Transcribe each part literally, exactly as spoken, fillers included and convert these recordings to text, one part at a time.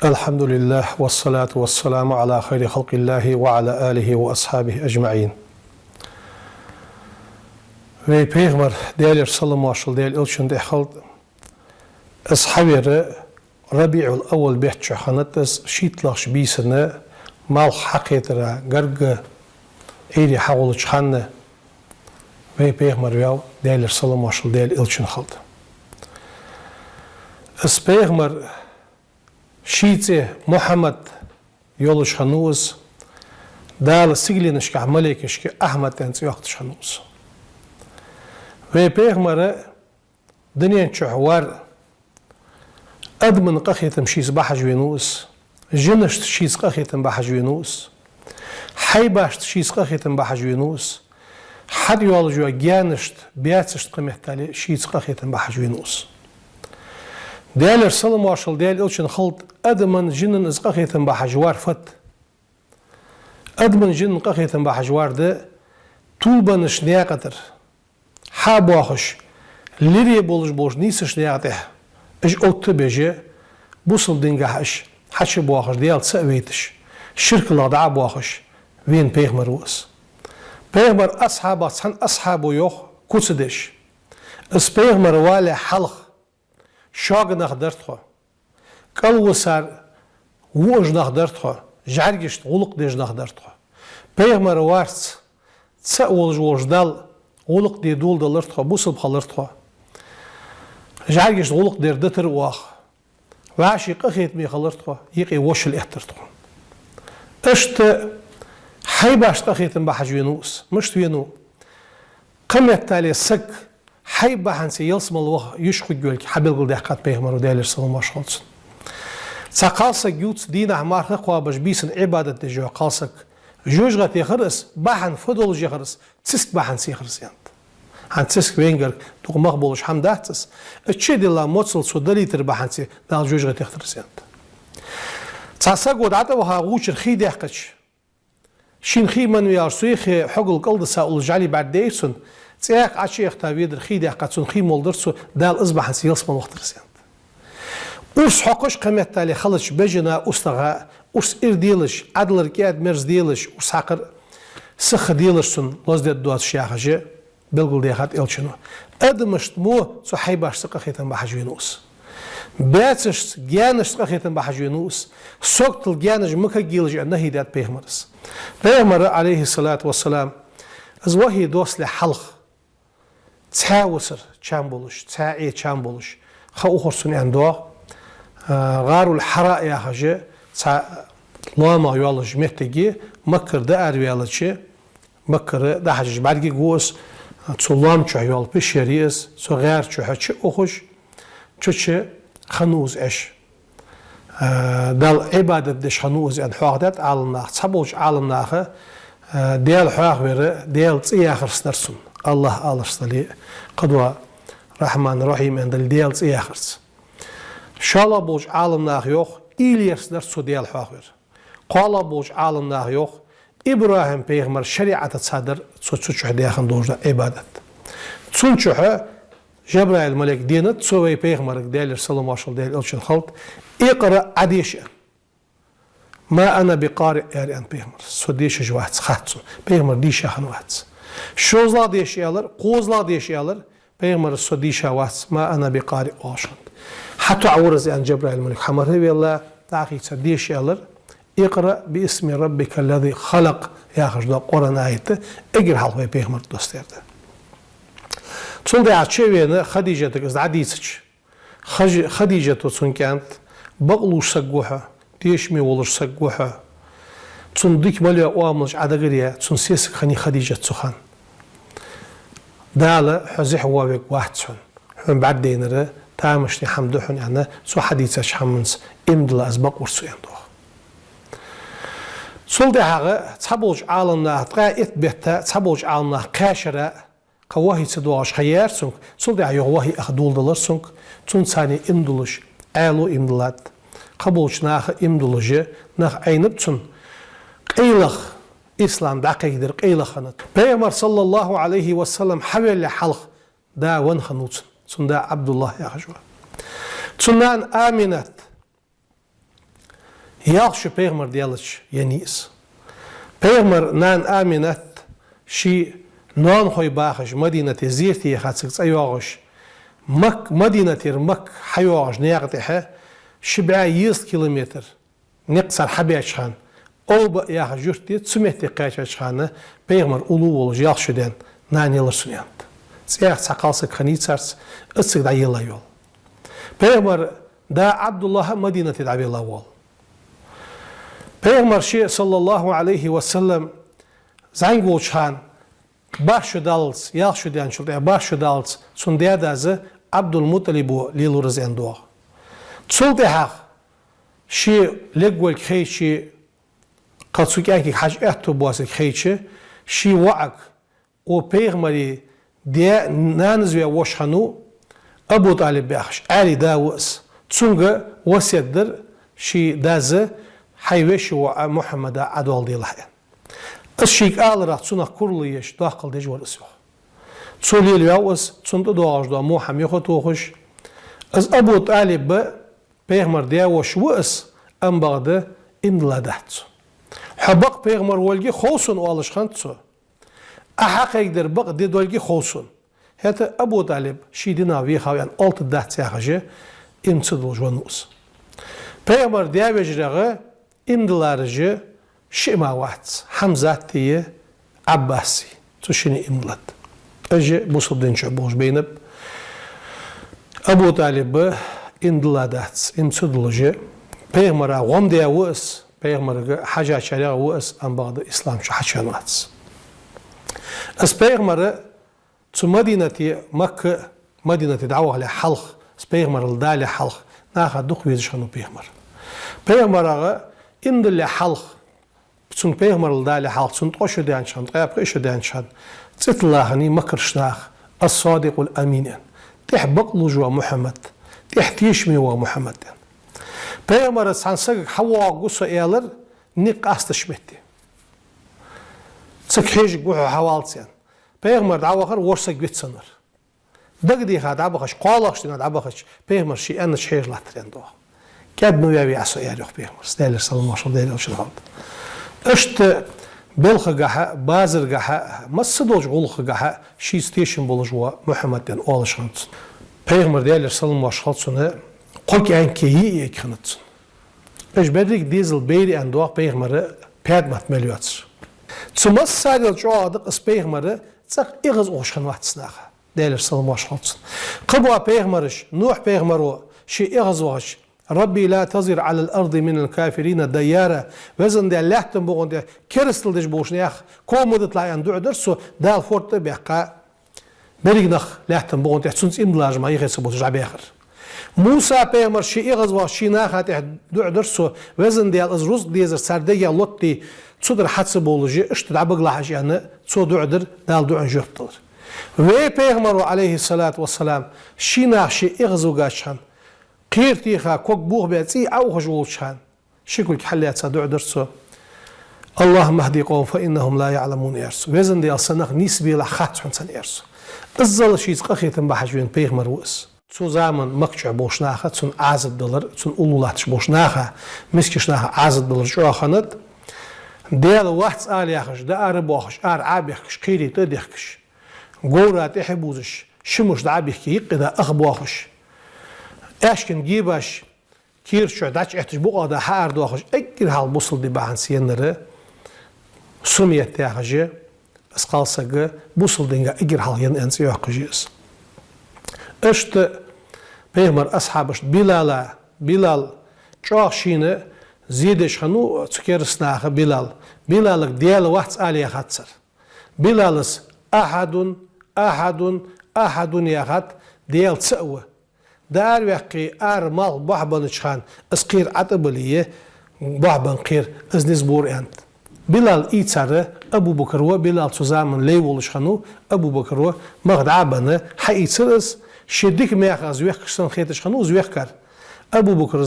الحمد لله والصلاة والسلام على خير خلق الله وعلى آله وأصحابه أجمعين. Вай пайхамар, Даьлера салам-моаршал Даьла элчан тӀа хилда, из хьавер РабиӀул-аввал бетта чу хиннад, из шийтталагӀча бийсан малх хьакхетара гаргга Ӏуйре хьагулдеча хана вай пайхамар ваьв, Даьлера салам-моаршал Даьла элчан хилда. Из пайхамар, ший цӀи Мухьаммад йолаш хиннав из, Дала сигаленашкахь малейкашка Ахьмад аьнна цӀи йоаккхаш хиннав из. Вай пайхамар дунен чу вар, адамий къахетам шийца бахьаш венав из, жинашта шийца къахетам бахьаш венав из, хьайбашта шийца къахетам бахьаш венав из, хьатӀайоалаш йола гаьнашта, баьцашта кхаметтале шийца къахетам бахьаш венав из. Даьлера салам-моаршал Даьла элчан хилда, адамий, жиний из къахетам бахьаш вар фуд? Адамий, жиний къахетам бахьаш вар да тулбанаш наькъа тӀара хьа а боахаш, лире болаш болча нийсача наькъа тӀа уж оттабеш, бусалба дингахь уж хьачубоахаш, Даьла цаӀ вайташ, ширкалагӀа дӀа а боахаш, вена пайхамар ва из. Пайхамара асхьабех цхьан асхьабо йоах куц деш: из пайхамар валале хьалха шога нах дар тхо, кӀалвисар вуаш нах дар тхо, жӀаргашта гӀулакх деш нах дар тхо. Пайхамар варца цаӀ волаш волча Далла гӀулакх де доладелар тхо, бусалба хилар тхо. ЖӀаргашта гӀулакх дер дитар оаха. ВӀаший къахетаме хилар тхо, юкъе вошал эттар тхо. Иштта хьайбашта къахетам бахьаш венав из. Мишта венав? Кхаметтале саг хьайба бахьанце ялсмала ваха йиш хургйолга хьабелгалдаьккхад пайхамара, Даьлера салам-моаршал хилда цунна. Цхьа кхалсаг ювц, дийнахьа-мархо кхоабаш, бийсан Ӏибадат деш йола кхалсаг. ЖожагӀате яхар из, бахьан фу долаш яхар из, циска бахьанце яхар из, аьннад. ХӀанз циска вайгара дукха мах болаш хӀама дац из. Из чу а дилла, моцал цо далийтар бахьанце Дала жожагӀате яхийтар из, аьннад. Цхьа саго дӀатӀаваха гӀувчара хий даьккхача, шийна хий манна ваьлча, цу юхе хьогал кӀалдиса уллаш жӀали бӀаргадайра цунна, цӀаькха Ӏочуэхта ведар хий даьккха, цунна хий молдар цо, Дала из бахьанце ялсмала вахийтар из, аьннад. Урс хьокхаш кхаметтале хилча, бежана, устагӀа, урс ира делаш, Ӏадалар кӀаьда-мерза делаш, урс хьакхар сиха делаш цунна лозадергдоацаш, яхаш, белгалдаьхад элчано. Адамашта мо цу хьайбашца къахетам бахьаш венав из. Баьцашца, гаьнашца къахетам бахьаш венав из. Согтал гаьнаш ма кагъелаш, аьнна, нахьий даьд пайхамара. Пайхамар, Ӏалайхи ссалату вассалам, из вахьи доссале хьалха цхьаь висар чам болаш, цхьаь Ӏе чам болаш ха ухар цунна, аьнна доагӀа. А, ГӀарул-Хьира яхаш цхьа лоамагӀа йолаш моттиг я, Маккара дӀаараваьлча, Маккара дӀахьежача бӀаргагу из, цу лоам чу йола пещера я из, цу гӀар чу чу ухаш, цу чу хиннав из Ӏеш. А, Далла Ӏибадат деш хиннав из, аьнна, хьоахадаьд Ӏаламнаха. Цхьаболча Ӏаламнаха, а, Даьла хьоахавар Даьла цӀи яхарца дар цунна, АллахӀ аларца дале, кхыдола Рахьман, Рахьим аьнна дале, Даьла цӀи яхарца. ШоллагӀа болча Ӏаламнаха йоах, уйла ярца дар цо Даьла хьоахавар. КхоалагӀа болча Ӏаламнаха йоах, ИбрахӀим-пайхамара шариӀатаца дар цо цу чу даьха долаш дола Ӏибадат. Цун чу Жабраил-малейк денад цо вай пайхамарга, Даьлера салам-моаршал Даьла элчан хилда: «اقرأ», Ӏа деша. «ما أنا بقارئ», аьлар, аьннад пайхамара. «Со дешаш вац», хаьттад цунна. Пайхамар дийша хиннавац. ШозлагӀа деша, аьлар, кхозлагӀа деша, аьлар. Пайхамара: «Со дийша вац, ما أنا بقارئ», оалаш хиннад. ХьатоӀавир из, аьнна, Жабраил-малейк хьамара велла, дӀахийца деша, аьлар: «اقرأ باسم ربك الذي خلق», яхаш дола Къуръан аят, эггара хьалха вай пайхамарга доссадаьр да. Цул тӀехьагӀа чу а вена, Хадижатага из дӀадийцача, Хаж-, Хадижата, цун кӀант, бакълувш саг ва хьо, тешаме волаш саг ва хьо. Цунна дика мел йола оамалаш Ӏа дагара яь, цун сесаг хиннай Хадижат цу хана. Дала хьо зехьа воавергвац хьона. Хьона бӀаргадайнар тамашийна хӀама да хьона, аьнна, цо хьадийцача хӀаманца иман дилла из бакъвир цо, аьнна доагӀа. Цул тӀехьагӀа цхьаболча Ӏаламнаха, ткъаь итт бетта цхьаболча Ӏаламнаха кхаь шера кхы вахьи ца доагӀаш ха яьр цунга, цул тӀехьагӀа юха вахьи аха доладелар цунга, цунца цхьана иман дуллаш, Ӏаьлас иман диллад. Кхыболча наха иман дуллаш нах Ӏайнаб цунна, къайлагӀа, ислам дӀакхайкадар къайлагӀа хиннад. Пайхамар, صلى الله عليه وسلم, хьавеллале хьалха да венна хиннав цун, цун да Ӏабдуллахь яхаш ва. Цун нана Аминат, Ялх шу пайхамар даьлча еннай из. Пайхамара нана Аминат ший ноанахой бахаш Мадинате зерате яхача цӀа йоагӀаш, Мак-, Мадинатера Макка хьайоагӀаш наькъа тӀехьа ши бӀаь еза километр никъ цар хьабаьча хана, Овба яха юрт я, цу метте кхаьчача хана пайхамар уллув волаш ялх шу даьнна нана елар цун аьннад. ЦӀаьхха цхьа кхалсаг хиннай царца, из цига дӀаелла йола. Пайхамара да Ӏабдуллахь Мадинате дӀавелла вола. Пайхамар ше, саллаллахӀу Ӏалайхи ва саллам, зӀамига волча хана бархӀ шу даллалца, ялх шу даьнначул тӀехьа бархӀ шу даллалца цун даь-дас Ӏабдул-МутӀалиб лелавир из аьнна доагӀа. Цул тӀехьагӀа ше лергволга хайча, кхы цу кӀаьнкага хьажа аьттув боацилга хайча, ший воӀага, укх пайхамара даь, нанас ваь воша хиннав Абу ТӀалиб яхаш, Ӏаьлий да ва из. Цунга васкет дир ший дас, хьай веший воӀа Мухьаммада Ӏадоаладелахь аьнна. Из шийга аларах цунах курал еш, доаккхал деш вар из, йоах. Цо лелаваьв из, цунна тӀадоагӀаш дола во хӀама юхатохаш. Из Абу ТӀалиб пайхамара даь-воша ва из, амма бакъда иман дилла дац цо. Хьо бакъ пайхамар волга хов сона, оалаш хиннад цо. Ӏа хьакхайкадар бакъ ди долга хов сона. ХӀаьта Абу ТӀалиб ший динах вехав аьнна оалийтаргдац яхаш, иман ца диллаш веннав из. Пайхамара даь-вежарагӀа иман диллараш шиъ мара вац: Хьамзати Ӏаббаси. Цу шинне иман диллад. Уж бусалба дина чу болаш байнаб. Абу ТӀалиб иман дилла дац, иман ца диллаш, пайхамара гӀом даь ва из, пайхамарга хьажачарех ва из, амма бакъда ислам чу хьачувенна вац. Из пайхамар цу Мадинате, Макка, Мадинате дӀавахалехь хьалха, из пайхамарал далехь хьалха, наха дукха везаш хиннав пайхамар. ПайхамарагӀа иман диллалехь хьалха, цун пайхамарал далехь хьалха, цун ткъо шу даьннача хана, ткъаь пхиъ шу даьннача хана, цӀи тилла хиннай Маккарча наха Ас-Садикъул Амин аьнна. ТӀехьа бакълувш вола Мухьаммад, тӀехьа тешаме вола Мухьаммад аьнна. Пайхамара цхьан сагага хьавоагӀаргва со аьлар никъ къасташ метте. Цига хьежаргва хьо, хьавалац аьнна. Пайхамар дӀавахар, вож саг вицвеннавар. Дагадеха дӀабахача, кхоалагӀча дийнахьа дӀабахача, пайхамара ше аьннача хьежалаттар аьнна доагӀа. КӀаьдно ваьвий Ӏа со, аьлар, йоах, пайхамара, Даьлера салам-моаршал Даьла элчана хилда. Иштта балхагахьа, базаргахьа, масса долча гӀулакхагахьа шийца тешам болаш вола Мухьаммад аьнна оалаш хиннад цунна. Пайхамара, Даьлера салам-моаршал хилда цунна, кхо кӀаьнк, йиъ йиӀиг хиннад цунна. Уж беррига дезал байра аьнна доагӀа пайхамара, ПаьтӀамат мел йоацар. Цу массарел чӀоагӀа да-кх из пайхамар, цӀаккха эгӀазвахаш хиннавац наха, Даьлера салам-моаршал хилда цунна. Кхыбола пайхамараш, Нухь-пайхамаро ше эгӀазвахача: «رب لا تذر على الأرض من الكافرين ديارا», Везан Даьла, лаьттан букъа тӀа керастал деш болча наьха ков ма диталахь аьнна дуӀа дир цо, Дала форд тӀа а баьккха, берригаш нах лаьттан букъа тӀа цунца иман диллараш мара юхе ца буташ дӀабаьхар. Муса-пайхамар ше эгӀазвахача ший наха тӀехьа дуӀа дир цо: «Везан Даьла, из рузкъа дезар цар дегах лотте, цу тӀара хьа ца бовлаш, иштта дӀабигалахь уж», аьнна, цо дуӀа дир, Дала дуӀанна жоп делар. Вай пайхамаро, Ӏалайхи ссалату вассалам, ший наха ше эгӀазвигача хана, кхера теха ког бохабаь цӀий Ӏоухаш волча хана, ши кулг хьаллаьца дуӀа дир цо: «اللهم اهد قومي فإنهم لا يعلمون», аьлар цо. «Везан Даьла, са нах нийсбелахь, хац хьона царна», аьлар цо. Иззал шийца къахетам бахьаш вена пайхамар ва из. Цу заман Макка чу болча наха цунна Ӏазап далар, цунна уллув латташ болча наха, мискача наха Ӏазап далар чӀоагӀа хиннад. Даьла вац ала яхаш, дӀаара а боахаш, ара Ӏо а бехкаш, кхерий тӀа а дехкаш, говра тӀехьа а бувзаш, ши муш дӀа а бихкий, юкъе да ах боахаш, аьшкан гебаш, кийра чу дӀачуэтташ, букъа да хьаарадоахаш, эггара хьалха бусалба ди бахьанца еннар Сумайят яхаш, из кхалсаг бусалба динга эггара хьалха енна аьнна цӀи йоаккхаш я из. Иштта пайхамара асхьабашта Билала, Билал чӀоагӀа шийна зе деш хиннав цу кераста наха Билал. Билалага Даьла вац ала яхад цар. Билала «أحد، أحد، أحد» яхад, Даьла цаӀ ва. ДӀаараваьккхе, ара малх бохьабеннача хана, из кхера ӀотӀабилле, бохьабенна кхера, из низ бора аьннад. Билал ийцар Абу Бакр ва, Билал цу заман лай волаш хиннав, Абу Бакро мах дӀа а бенна, хьаийцар из, ший дика мехах из вехкаш санна хеташ хиннав из вехкар. Абу Бакра: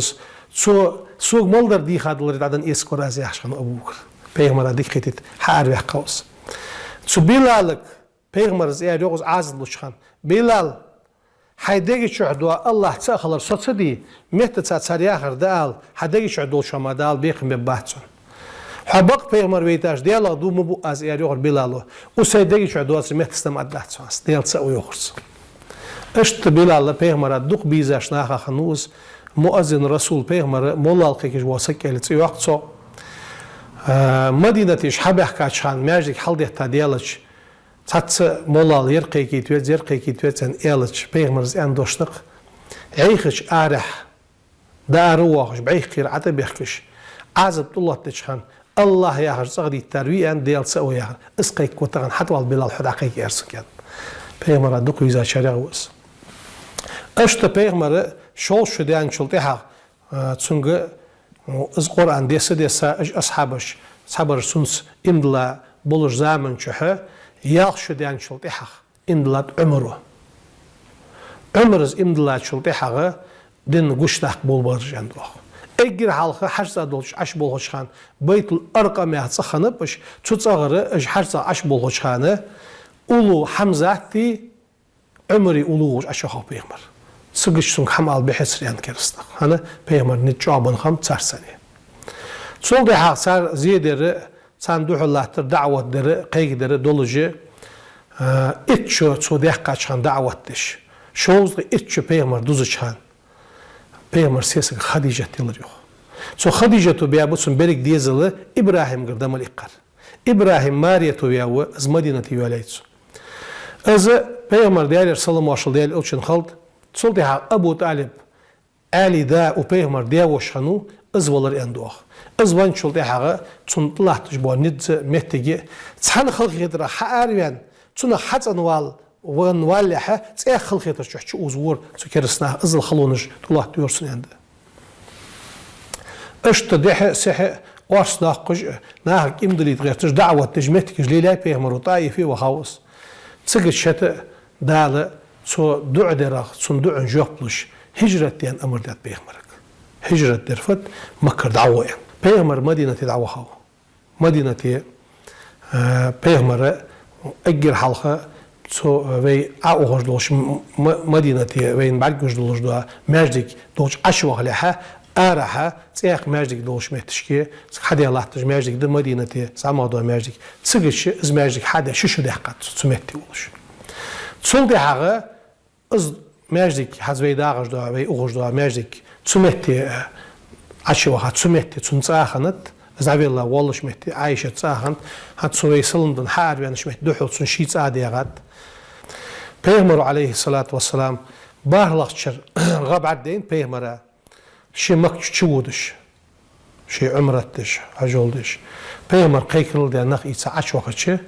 «Цо сога мел дар дийхадаларе дӀаденна эцаргвар аз», яхаш хиннав Абу Бакр. Пайхамара дика кхетийта хьаараваьккхав из. Цу Билалага пайхамара аьлар йоах из Ӏазап луча хана: «Билал, Хьай дега чу дола АллахӀ цаӀ хилар со ца дий, меттаца цар яхар дӀаала, хьа дега чу долча хӀамах Дала бекхам бергбац хьона. Хьо бакъ пайхамар вайташ, Даьлах дув ма буъ аз, аьлар йоах Билала. Укх сай дега чу доаца меттаца дӀа ма аргдац хьона аз, Даьла цаӀ ва йоах цо. Иштта Билал пайхамара дукха безаш нахах хиннав из, муаззин расул, пайхамара моллал кхайкаш вола саг аьле цӀи йоаккх цох. Э, Мадинате уж хьабаьхкача хана маьждиг хьалдетта даьлча, цхьацца моллал ер кхайкийта веза, ер кхайкийта веза аьнна аьлча, пайхамара из аьнна дош да-кх: Ӏайхача арахьа, дӀаара воахаш, бӀайха кхера ӀотӀабехкаш, Ӏазап тӀалоаттадеча хана, АллахӀ яхаш цӀагӀа диттар вий аьнна, Даьла цаӀ ва яхар. Из кхайкаву тахан, хьатӀавала, Билал, хьо дӀакхайка, аьлар цунга аьнна. Пайхамара дукха везачарех ва из. Иштта пайхамар шовзткъа шу даьнначул тӀехьагӀа, а, цунга, м, из Къуръан десса-десса, уж асхьабаш, цхьабараш цунца иман дилла болча заман чухь, ялх шу даьнначул тӀехьагӀа иман диллад Ӏумара. Ӏумара из иман диллачул тӀехьагӀа дин гучадаккха болабелар уж, аьннад йоах. Эггара хьалха ХьажцӀа долча Ӏочуболхача хана Байтул-Аркъам яха цӀагӀа хиннаб уж, цу цӀагӀара уж ХьажцӀа Ӏочуболхача хана уллув Хьамзати Ӏумари уллув волаш Ӏочувахав пайхамар. Цигача цунга хӀама ала бехьацар, аьннад кераста наха. ХӀана, пайхамара низ чӀоагӀа ба хиннаб царца цхьана. Цул тӀехьагӀа цар зе дар, царна духьал латтар, даӀват дар, кхайкадар долаш, а, итт шу цо даьккхача хана даӀват деш, шовзткъеи итт шу пайхамар дузача хана, пайхамара сесаг Хадижат елар йоах. Цу Хадижата баьб цун беррига дезал ИбрахӀимагара да ма ликкхар. ИбрахӀим марета ваьв, из Мадинате йоалаяьй цо. Из пайхамара, Даьлера салам-моаршал Даьла элчанна хилда, цул тӀехьагӀа Абу ТӀалиб, Ӏаьлий да, укх пайхамара даь-воша хиннав, из валар, аьннад йоах. Из венначул тӀехьагӀа цунна тӀалатташ бола низ а, моттиг а, цхьан халахетарах хьаараваьнна, цунах хьацӀенвала, венна валалехьа, цхьаькха халахетар чу чуувзавора цу кераста наха, иззал халонаш тӀалаттайора цунна, аьннад. Иштта дехьа а, сехьа а орц доаккхаш а, нахага иман дилийта гӀерташ, даӀват деш, моттигаш лелаяьй пайхамара, ТӀаифе вахав из. Цигача шоашта Дала цо дуӀа дарах, цун дуӀан жоп луш, хӀижрат де аьнна амар даьд пайхамарга. ХӀижрат дар фуд? Маккара дӀагӀо аьнна. Пайхамар Мадинате дӀавахав. Мадинате, э, пайхамара эггара хьалха цу, э, вай Ӏоухаш долча М-, М-, Мадинате вайна бӀаргагуш долаш дола маьждиг долча Ӏочувахалехьа, арахьа, цхьаькха маьждиг долча метташка, цига хьадаь латташ маьждиг да Мадинате, зӀамагӀа дола маьждиг. Цигача из маьждиг хьадаь ши шу даьккхад цо, цу метте волаш. Цул тӀехьагӀа из маьждиг, хӀанз вай дагӀаш дола, вай ухаш дола маьждиг, цу метте, э, Ӏочуваха, цу метте цун цӀа хиннад, из дӀавелла воаллаш метте, Ӏайшата цӀа хиннад, хӀанз цу вай салам денна хьаараваьннача метте духьал цун ший цӀа даьгӀад. Пайхамара, Ӏалайхи ссалату вассалам, бархӀлагӀча шера гӀа бӀаргадайнад пайхамара, ше Макка чу водаш, ше Ӏумрат деш, хьажол деш. Пайхамар кхайкарал даь нах ийца Ӏочувахача,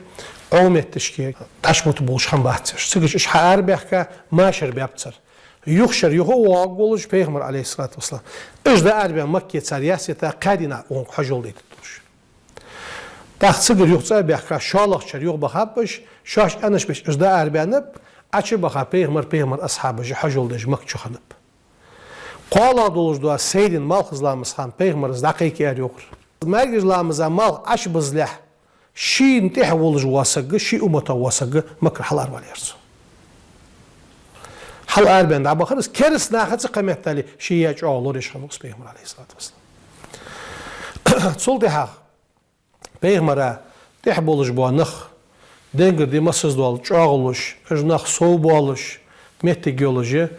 Ӏометташке дӀачубута болаш хиннабац уж. Цигача уж хьаарабаьхка, машар баьб цар. Юха шера юха а воагӀаргволаш пайхамар, Ӏалайхи ссалату вассалам. Уж дӀаарабаьнна Макке цар ясйита, кхаь дийнахьа укхунга хьажол дайтаргдолаш. ТӀаккха цигара юха цӀа а баьхка, шоллагӀча шера юха бахаб уж, шоаш аьннача беса уж дӀаарабаьннаб, Ӏочубаха пайхамар, пайхамара асхьабаш хьажол деш Макка чу хиннаб. КхоалагӀа долаш дола сайран, малхбуза ламаза хана пайхамара из дӀакхайка, аьлар йоах. МаьркӀажа ламаза малх Ӏочубузалехьа, шийна тӀехьа волаш вола саг, ший умматах вола саг Маккара хьаларавала, аьлар цо. Хьалаарабаьнна дӀабахар из, кераста наха цу кхаь меттел ший яь чӀоагӀо лораеш хиннав из пайхамар, Ӏалайхи ссалату вассалам. Цул тӀехьагӀа пайхамара тӀехьа болаш бола нах, денгара ди массаза дола чӀоагӀо луш, уж нах совбоалаш, моттиг йолаш, э,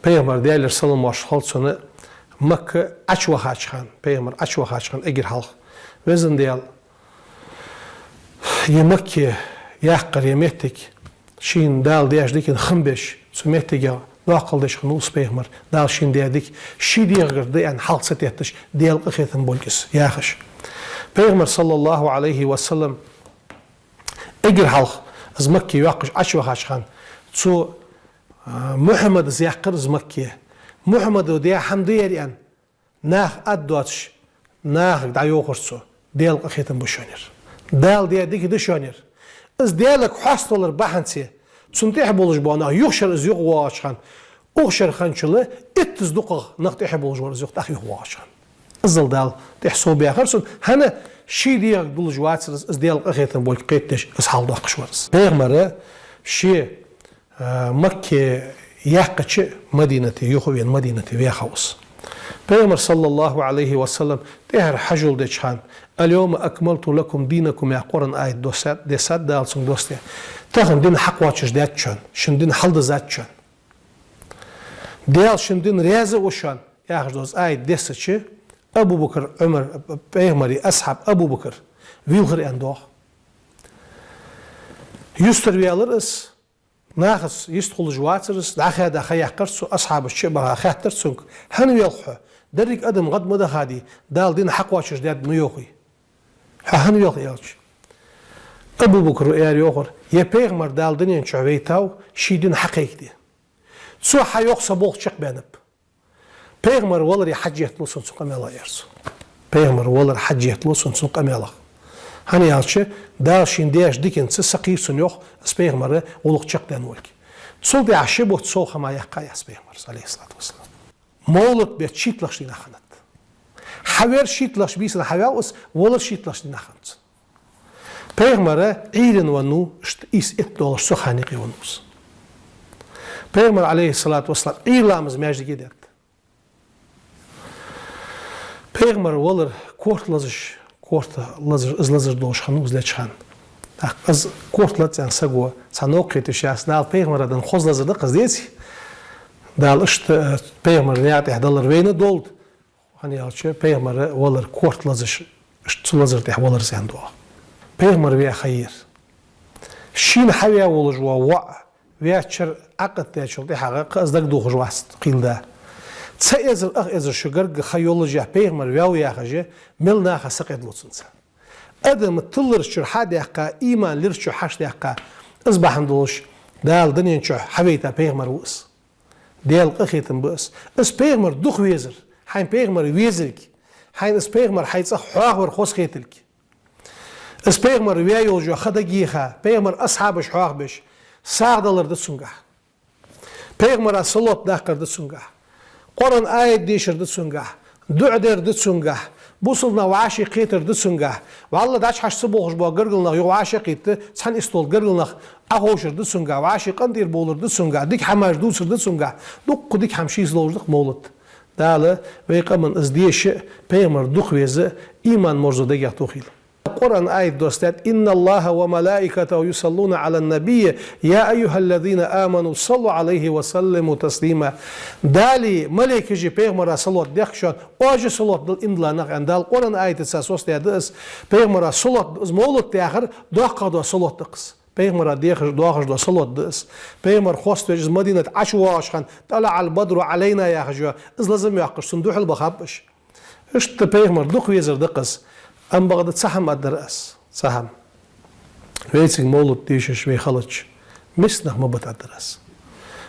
пайхамар, Даьлера салам-моаршал хилда цунна, Макка Ӏочувахача хана, пайхамар Ӏочувахача хана эггара хьалха: Веза Даьла, ер Макка яьккхар, ер моттиг, шийна Дала даьча дикан хам беш, цу моттигах доаккхал деш хиннав из пайхамар, Дала шийна даь дика ший дегӀагара да аьнна хьалха ца тетташ, Даьла къахетам болга из, яхаш. Пайхамар, саллаллахӀу Ӏалайхи ва саллам, эггара хьалха из Макка йоаккхаш Ӏочувахача хана, цо, а, Мухьаммада из яьккхар из Макка. Мухьаммада даь хӀама да ер аьнна, наха аргдоацаш, нахага дӀайохар цо: Даьла къахетам ба шоана, ер Дала даь дика да шоана, ер. Из Даьлага хьаставалар бахьанца цунна тӀехьа болаш бола нах юха шера из юхавоагӀача хана, укх шера хинначул иттаза дукхагӀа нах тӀехьа болаш вар из юха, тӀаккха юхавоагӀача хана. Иззал Дала тӀехьа совбаьхар цунна, хӀана, ший дегӀага дуллаш вацар из, из Даьла къахетам болга кхетадеш, из хьалдоаккхаш вар из. Пайхамара ше А, Макка яьккхача Мадинате, юха а вена Мадинате ваьхав из. Пайхамар, саллаллахӀу Ӏалайхи ва саллам, тӀехьара хьажол деча хана: «اليوم أكملت لكم دينكم», яха Къуръан аят доссад, дессад Дала цунга доссадаь. «Тахан дин хьакхоачашдаьд шоана, шун дин хьалдизад шоана. Даьла шун дина раьза ва шоана», яхаш дола аят дессача, Абу Бакр, Ӏумар, Пайхамара асхьаб Абу Бакр вийлхар аьнна доагӀа. Юстарваьлар из, нахаца йистхулаш вацар из, дӀахаьда ха яьккхар цо, асхьабаш чу а баха хаьттар цунга: «ХӀана велх хьо? Деррига адам гӀад ма дахадий, Дала дин хьакхоачашдаьд ма йоахий. Хьо хӀана велх?» аьлча, Абу Бакра аьлар йоахар: «Ер Пайхамар Дала дунен чу вайтав ший дин хьакхайкаде. Цо хьайоах са болх чакхбаьннаб. Пайхамар валаре хьажжет лу сона цун къамаьлах», аьлар цо. «Пайхамар валар хьажжет лу сона цун къамаьлах. ХӀана аьлча Дала шийна даьча диканца са кхийра сона, йоах, из Пайхамара гӀулакх чакхдаьнна волга. Цул тӀехьагӀа ши бутт сов хӀама яьккхай аз Пайхамара, Ӏалайхи ссалату вассалам». Мовлат бетта шийтталагӀча дийнахьа хиннад. Хьавер шийтталагӀча бийсан хьаваьв из, валар шийтталагӀча дийнахьа хиннад цун. Пайхамар Ӏуйрийна веннав, иштта ийс итт долаш цу хана юкъе веннав из. Пайхамар, Ӏалайхи ссалату вассалам, Ӏуйра ламаз маьждиге даьд. Пайхамар валар корта лазаш, корта лазар, из лазар долаш хиннав из леча хана. ТӀаккха из корта лаца аьнна саго цхьа новкъа хеташ яц, Дала Пайхамара денна хоза лазар да-кх из, деций? Дала иштта, э, Пайхамара наькъа тӀа далар вайна долда. ХӀана аьлча Пайхамар валар корта лазаш, иштта цу лазар тӀа валар из аьнна доагӀа. Пайхамар ваь ха яр. Шийна хьаваь волаш вола воӀ ваьчар Ӏакъат даьчул тӀехьагӀа кхы а из дагадохаш вац, кхийла да. Цхьа эзар, ах эзар шу гаргга ха йоллашехь Пайхамар ваьв яхаш, мел наха сакъердалу цунца. Адам тиллараш чура хьа а даьккха, иман лираш чура хьаша даьккха, из бахьан долаш Дала дунен чу хьавайта Пайхамар ва из. Даьла къахетам ба из. Из Пайхамар дукха везар, хьайна Пайхамар везилга, хьайна из Пайхамар хьай цӀагӀа хьоахавар хоза хетилга. Из Пайхамар ваь йолаш йола ха дагайоаха, Пайхамара асхьабаш хьоахабеш, сагӀа далар да цунгахь. Пайхамара салот даккхар да цунгахь. Къуръан аят дешар да цунгахь. ДуӀа дар да цунгахь. Бусалба нах вӀаши кхетар да цунгахь. ВаллахӀи, дӀачу хьажа ца бохаш бола гаргара нах юха вӀаши кхийтта, цхьан истола тӀа гаргара нах Ӏоховшар да цунгахь. ВӀаши къинтӀера бовлар да цунгахь. Дика хӀамаш дувцар да цунгахь. Дуккха дика хӀама шийца долаш да-кх мовлат. Дала вай къаман из деша а, Пайхамар дукха веза а, иман, марзо дагех тохийла. Къуръан аят доссадаьд: «إن الله وملائكته يصلون على النبي يا أيها الذين آمنوا صلوا عليه وسلموا تسليما». Далеи малейкашеи Пайхамара салот дехк шоана, оаш а салот дала, иман дилла нах, аьнна, Дала Къуръан аятаца доссадаьд из. Пайхамара салот да из, мовлат яхар доккхагӀа дола салот да-кх из. Пайхамара дехаш, доахаш дола салот да из. Пайхамар хоаставеш, из Мадинате ӀочувоагӀача хана «طلع البدر علينا» яхаш йола из лазам йоаккхаш, цунна духьал бахаб уж. Иштта Пайхамар дукха везар да-кх из. Амма бакъда цхьа хӀама аргдар аз, цхьа хӀама. Вай цига мовлат дешаш вай хилча, миска нах ма бита аргдар аз.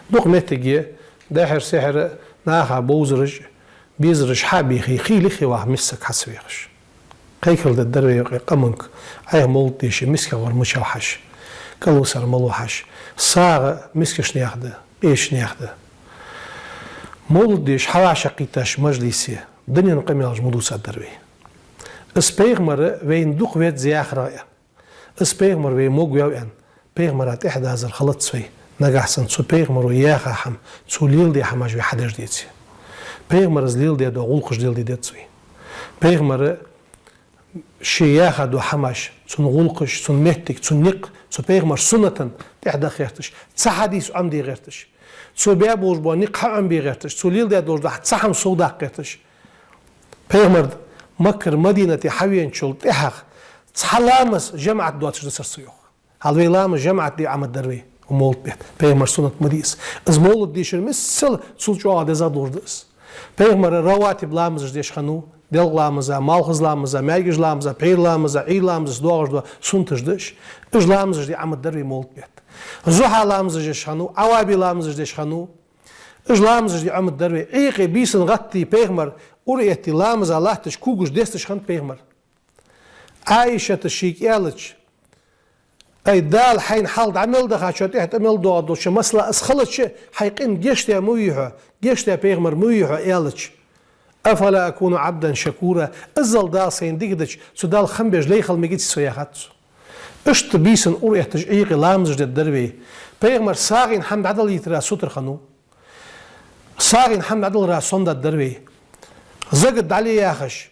Дукха моттиге дехьара-сехьара наха бовзараш а, безараш хьа а бийхе, хийла-хи ваха миска саг хьа ца вехаш. Кхайкарал дергдар вай къаманга: Ӏайха мовлат деше мисках вар мичав хьажа, кӀалвисар малув хьажа, сагӀа мискашта наьха да, къеча наьха да. Мовлат деш хьавӀашагӀкхийттача мажлисе дунен къамаьлаш ма дувца аргдар вай. Из Пайхамар вайна дукха веза яхарах а, из Пайхамар вай могаваьв аьнна, Пайхамара тӀехьадазар хилац вай, нагахьа санна цу Пайхамаро яьха хӀама, цо леладаь хӀамаш вай хьадеш деце. Пайхамара из леладаь дола гӀулакхаш леладе деза вай. Пайхамара ше яьха дола хӀамаш, цун гӀулакхаш, цун моттиг, цун никъ, цу Пайхамара суннатана тӀехьадаккха гӀерташ, цу хьадиса Ӏомаде гӀерташ, цо баь болаш бола никъ хьаӀомабе гӀерташ, цо леладаь долаш дола цхьа хӀама совдаккха гӀерташ. Пайхамар Маккара Мадинате хьавеначул тӀехьагӀа цхьа ламаз жамаӀат доацаш дацар цо, йоах. Хьал вай ламаз жамаӀат де Ӏомадар вай, мовлат бетта. Пайхамара суннат ма дий из. Из мовлат дешар миссел цул чӀоагӀа дезагӀа долаш да из. Пайхамара раватиб ламазаш деш хиннав, делкъа ламаза, малхбуза ламаза, маьркӀажа ламаза, пхьера ламаза, Ӏуйра ламаза, доагӀаш дола суннаташ да уж. Уж ламазаш де Ӏомадар вай мовлат бетта. Зухьа ламазаш деш хиннав, Ӏаваби ламазаш деш хиннав. Уж ламазаш де Ӏомадар вай. Ӏуйкъе бийсан гӀатте Пайхамар ура а этте, ламаза латташ, когаш десташ хиннад Пайхамар. Ӏайшата шийга аьлча: «Ай, Дала хьайна хьалха дӀа мел дахачоа тӀехьа тӀа мел доагӀа долча масала из хилча, хьай къинна гешт даь ма вий хьо, гешт даь Пайхамар ма вий хьо», аьлча: «أفلا أكون عبدا شكورا», иззал Дала сайна дика дича, цу Далла хам беш лай хила мегаций со, яхад цо. Иштта бийсан ура этташ Ӏийкъе ламазаш дергдар вай. Пайхамара сагӀийна хӀама дӀадалийтара сутара хиннав. СагӀийна хӀама дӀадалара сомадаргдар вай. Закат дӀале яхаш,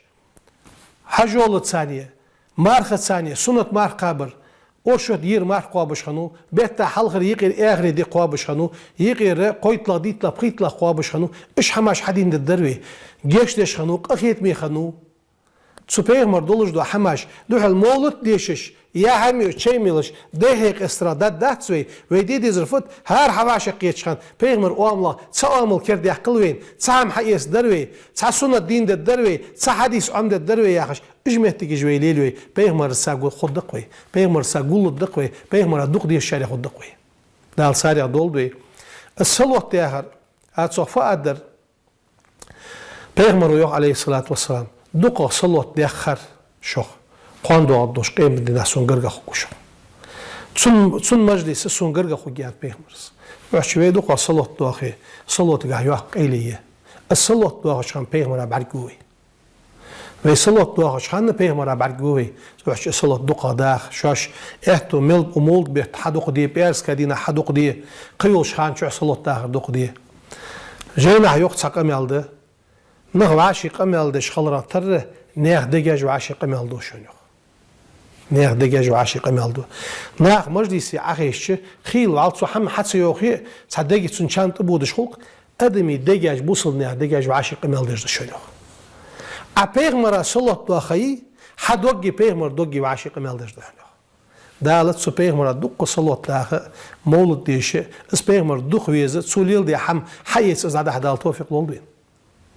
хьажолацане, мархацане, суннат марха кхабар, оршот ера марха кхобаш хиннав, бетта хьалхара юкъера эхарта ди кхобаш хиннав, юкъера кхойтталагӀа, дийтталагӀа, пхийтталагӀа кхобаш хиннав, уж хӀамаш хьадийна дергдар вай. Гешт деш хиннав, къахетаме хиннав. Цу пайхамара долаш дола хӀамаш, духьал мовлат дешаш, яхьа меш, чай мелаш, дехьа къестара дад дац вай, вай де дезар фуд, хӀара хьавӀашагӀкхетача хана пайхамара оамалах цхьа оамал кердадаьккхал вайна, цхьа хӀама хьаэцаргдар вай, цхьа суннат дийна дергдар вай, цхьа хьадис Ӏомадергдар вай яхаш, уж моттигаш вай лелаве, пайхамарца гу-, хургда-кх вай, пайхамарца гуллургда-кх вай, пайхамара дукха дешачарех хургда-кх вай. Дала царех долда вай. Аз салот дехар, аз цох фу аргдар, Пайхамара йоах, Ӏалайхи ссалату вассалам, дукхагӀа салот дехар шох, кхоана доагӀаргдолча къематдийнахьа сона гаргагӀа хургва шох. Цун, цун мажлиса сона гаргагӀа хургья, аьннад пайхамара. Ваьча вай дукхагӀа салот доахе, салотагахьа йоккха къайле я. Аз салот доахача хана пайхамара бӀаргагу вай. Вай салот доахача хана пайхамара бӀаргагу вай. Ваьча салот дукхагӀа даха, шоаш аьттув мел ба, мовлат бетта хьадукха де, пӀаьраска дийнахьа хьадукха де, кхыйолча хана чухь салот дахар дукха де. Жайнахьа йоах цхьа къамаьл да. Нах вӀаший къамаьл деш хиларах тара, наьха дегаш вӀаший къамаьл ду шоана, йоах. Наьха дегаш вӀаший къамаьл ду. Наха мажлисе Ӏохайшача, хийла вӀалла цо хӀама хьа ца йоахе, цхьа дег цун чам тӀабодаш хул-кх, адамий дегаш, бусалба наьха дегаш вӀаший къамаьл деш да шоана, йоах. Ӏа пайхамара салот доахе, хьа дегеи пайхамара дегеи вӀаший къамаьл деш да хьона, йоах. Дала цу пайхамара дукха салот даха, мовлат деша, из пайхамар дукха веза, цо леладаь хӀама хьаэца из дӀадахьа Дала товфикъ лолда вайна.